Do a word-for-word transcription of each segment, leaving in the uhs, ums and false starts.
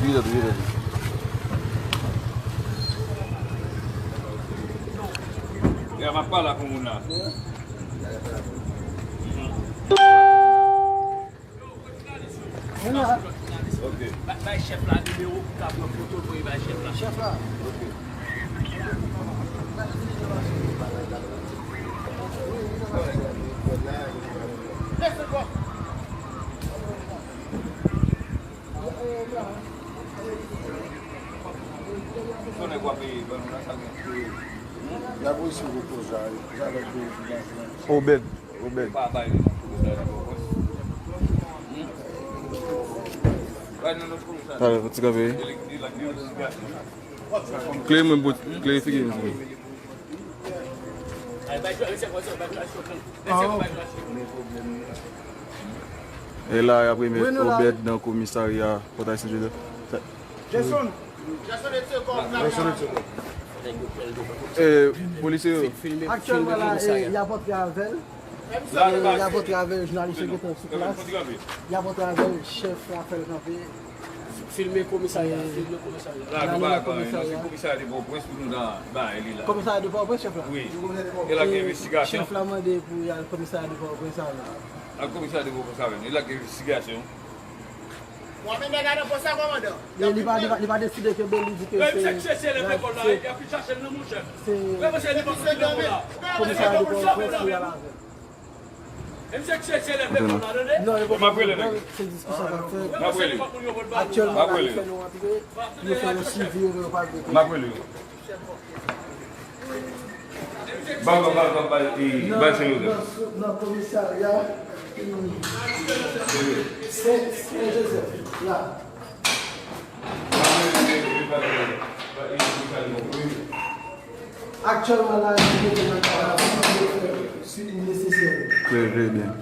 Vide, vide, vide. Ya, m ap pale ak yon moun la. Ok. Ba- Bay chèf la nimewo pou ka pran foto voye bay chèf la. Chèf la. Ok. Obed. Obed. Talè, fò ti kanpe. Klere mwen, bout, klere figi m. E la, y ap remèt Obed nan komisarya Pòtay Sen Jozèf. Jason. E, polisye yo. Aktyèlman la, e, y ap antre avè l. E, y ap antre avè l, jounalis yo gentan sou plas. Y ap antre avè l, chèf la fè l kanpe. Filme komisarya, filme komisarya. La, nou nan komisarya. Komisarya de Pòtoprens pou nou nan bagay li la. Komisarya de Pòtoprens, chèf la? Wi. E l ap gen envestigasyon. Chèf la mande pou y al komisarya de Pòtoprens avè l. Al komisarya de Pòtoprens avè l. E l ap gen envestigasyon. Ou ap mennen nèg la nan pòs la, kòmandan? Li, li pa, li pa, li pa deside ke Beli di ke se, se, se komisarya de Pòtoprens pou y al avè l. Non, yo poko, se diskisyon k ap fèt. Aktyèlman la, yo fè nou antre, yo fè nou swivi, yo pa vle. Ban, ban, ban, ban, bay, e, bay Sen Jozèf. Nan, nan, nan komisarya, e, Sen, Sen Jozèf, la. Aktyèlman la, yo mete nan kadav, yo fè swivi nesesè. Trè, trè byen.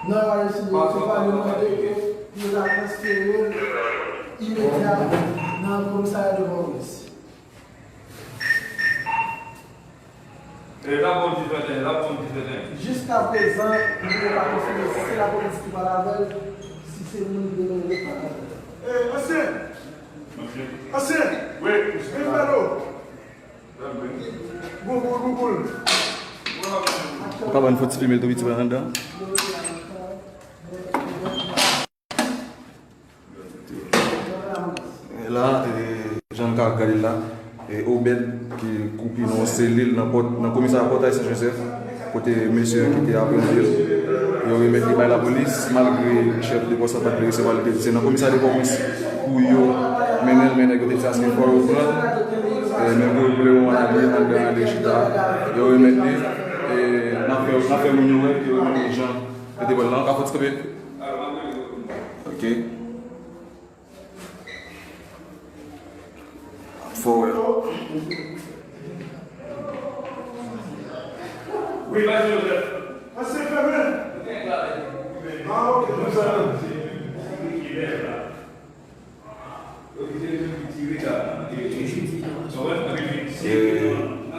Nan rale sou yo, se pa yo mande ke yo ta transfere l imedya nan komisarya de Pòtoprens. E, la bon di trente et un, la bon di trente et un. Jiska prezan, nou pa konfime si se lapolis ki pale avè l, si se moun ki gen nan leta pale avè l. E, ansyen! Ansyen! Wi. Vin pale w. Gougoul, gougoul. Ou ka ban n fò ti filme l tou piti pa anndan? E la, e, jan n ka gade l la, e, Obed ki koupi nan yon selil nan pòt, nan komisarya Pòtay Sen Jozèf, kote mesye yo ki te aprann li, yo remèt li bay lapolis, malgre chèf de pòs la pa t vle resevwa l, li te di se nan komisarya de Pòtoprens pou yo mennen l, men nèg yo te di aske fò yo pran l, e, men pou, pou lemoman la, li anndan, li chita, yo remèt li, e, n ap fè, n ap fè moun yo wè ke yo remèt li jan yo te pran l lan, ka fò ti kanpe. Ok. Fò wè. Wi, Madan Jozèf. Pase fèmen. Ah, ok, nou sa. E,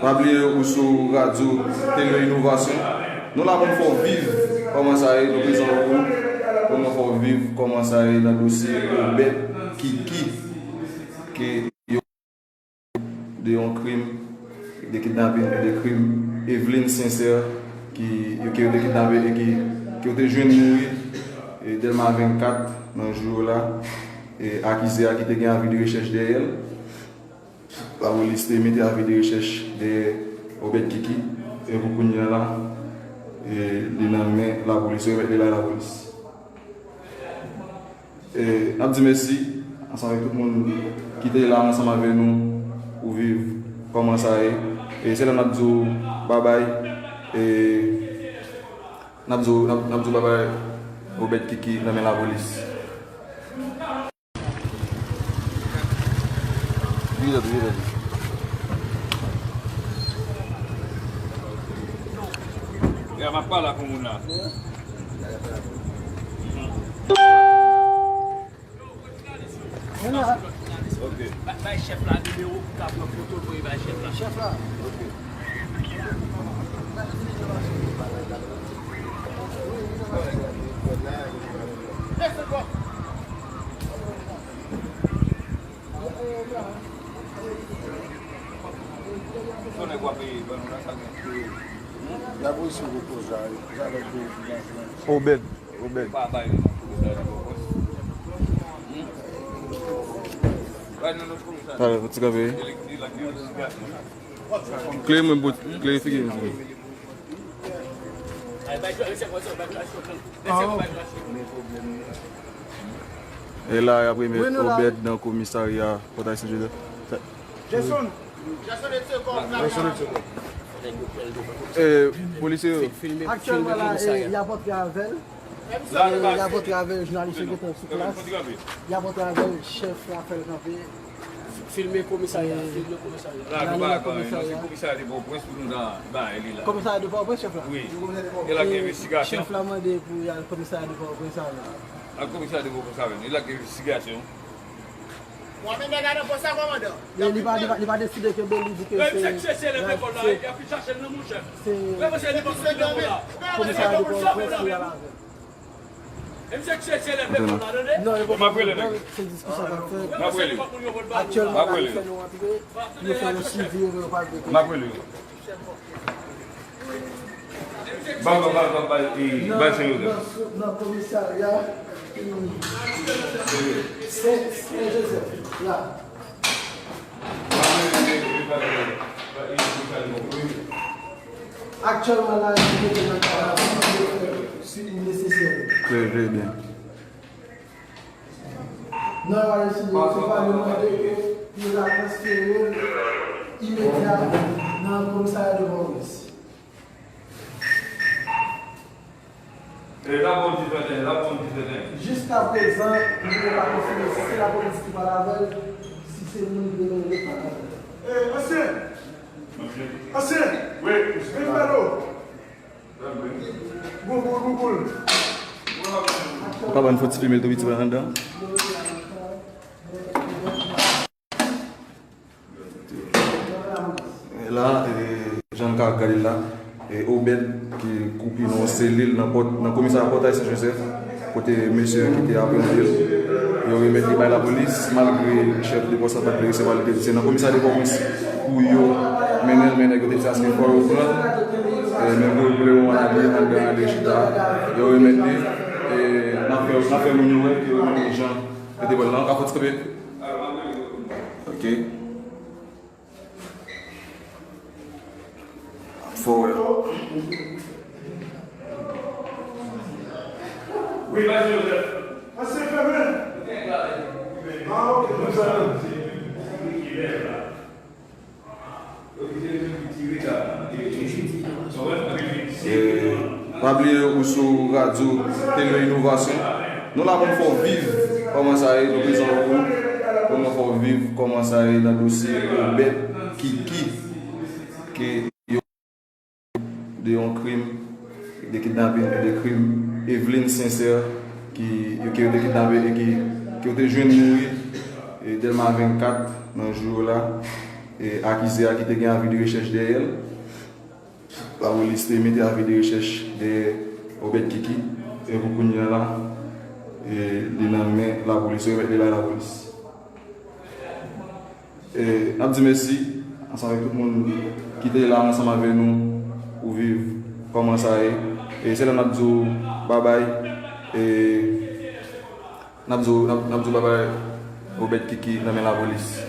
pa bliye ou sou radyo Tele Inovasyon. Nou la pou n fè w viv kòman sa ye, nou prezan pou ou, pou nou fè w viv kòman sa ye nan dosye Obed Kiki, ke yo de yon krim, de kidnapin e de krim Eveline Sincère, ki, ke yo te kidnape e ki, ke yo te jwenn mouri, e, Dèlma vennkat nan jou yo la, e, akize a ki te gen avi de rechèch dèyè l. Lapolis te mete avi de rechèch dèyè Obed Kiki, e pou kounye a la, e, li nan men lapolis, yo remèt li bay lapolis. E, n ap di mèsi ansanm avèk tout moun ki te la ansanm avèk nou pou viv kòman sa ye. E se la n ap di w babay. E n ap di w, n ap, n ap di w babay, Obed Kiki nan men lapolis. Vide, vide. Ya, m ap pale ak yon moun la. Ok. Ba- Bay chèf la nimewo pou ka pran foto voye bay chèf la. Chèf la. Ok. Obed, Obed. Talè, fò ti kanpe. Klere mwen bout, klere figi m. E la, y ap remèt Obed nan komisarya Pòtay Sen Jozèf. E, polisye yo. Aktyèlman la, e, y ap antre avè l. E, y ap antre avè l, jounalis yo gentan sou plas. Y ap antre avè l, chèf la fè l kanpe. Filme komisarya, filme komisarya. La, nou la komisarya. Komisarya de Pòtoprens pou nou nan bagay li la. Komisarya de Pòtoprens, chèf la? Wi. E la gen envestigasyon. Chèf la mande pou y al komisarya de Pòtoprens avè l. Al komisarya de Pòtoprens avè l. E la gen envestigasyon. Mwen menm nèg la nan pòs la, kòmandan. Li, li pa, li pa, li pa deside ke Beli di ke se, se komisarya de Pòtoprès pou y al avè l. Non, yo poko, se diskisyon k ap fèt. Aktyèlman la, yo fè nou antre, yo fè nou swivi, yo pa vle. Ban, ban, ban, ban, ban, e, ban Sen Jozèf. Nan, nan, nan komisarya, e, Sen, Sen Jozèf, la. Aktyèlman la, yo mete nan karavàn, yo fè swivi nesesè. Trè, trè byen. Nan yo ale sou yo, se pa yo mande ke yo ta transfere l imedya nan komisarya de Pòtoprens. E, la bon di fèten, la bon di fèten. Jiska prezan, nou pa konfime si se lapolis ki pale avè l, si se moun ki te nan leta k pale avè l. E, ansyen! Ansyen! Wi. Vin pale w. Gougoul, gougoul. Ou ka ban fò ti filme tou piti pa anndan. E la, e, jan n ka gade l la, e, Obed ki koupi nan yon selil nan pòt, nan komisarya Pòtay Sen Jozèf, kote mesye yo ki te aprann li, yo remèt li bay lapolis, malgre chèf de pòs la pa t vle resevwa l, li te di se nan komisarya de Pòtoprens pou yo mennen l, men nèg yo te di aske fò yo pran l, e, men pou, pou lemoman la, li anndan, li chita, yo remèt li, e, n ap fè, n ap fè moun yo wè ke yo remèt li jan yo te pran l lan, ka fò ti kanpe. Ok. Fò wè. Wi, Mazi Jozèf. Pase fèmen. Ah, ok, nou sa. E, pa bliye ou sou radyo Tele Inovasyon. Nou la pou n fè w viv kòman sa ye, nou prezan pou ou, pou nou fè w viv kòman sa ye nan dosye Obed Kiki, ke yo de yon krim de kidnapin e de krim Eveline Sincère, ki, ke yo te kidnape e ki, ke yo te jwenn mouri, e, Dèlma vennkat nan jou yo la, e, akize a ki te gen avi de rechèch dèyè l. Lapolis te mete avi de rechèch dèyè Obed Kiki, e pou kounye a la, e, li nan men lapolis, yo remèt li bay lapolis. E, n ap di mèsi ansanm avèk tout moun ki te la ansanm avèk nou pou viv kòman sa ye. E se la n ap di w babay. E n ap di w, n ap, n ap di w babay, Obed Kiki nan men lapolis.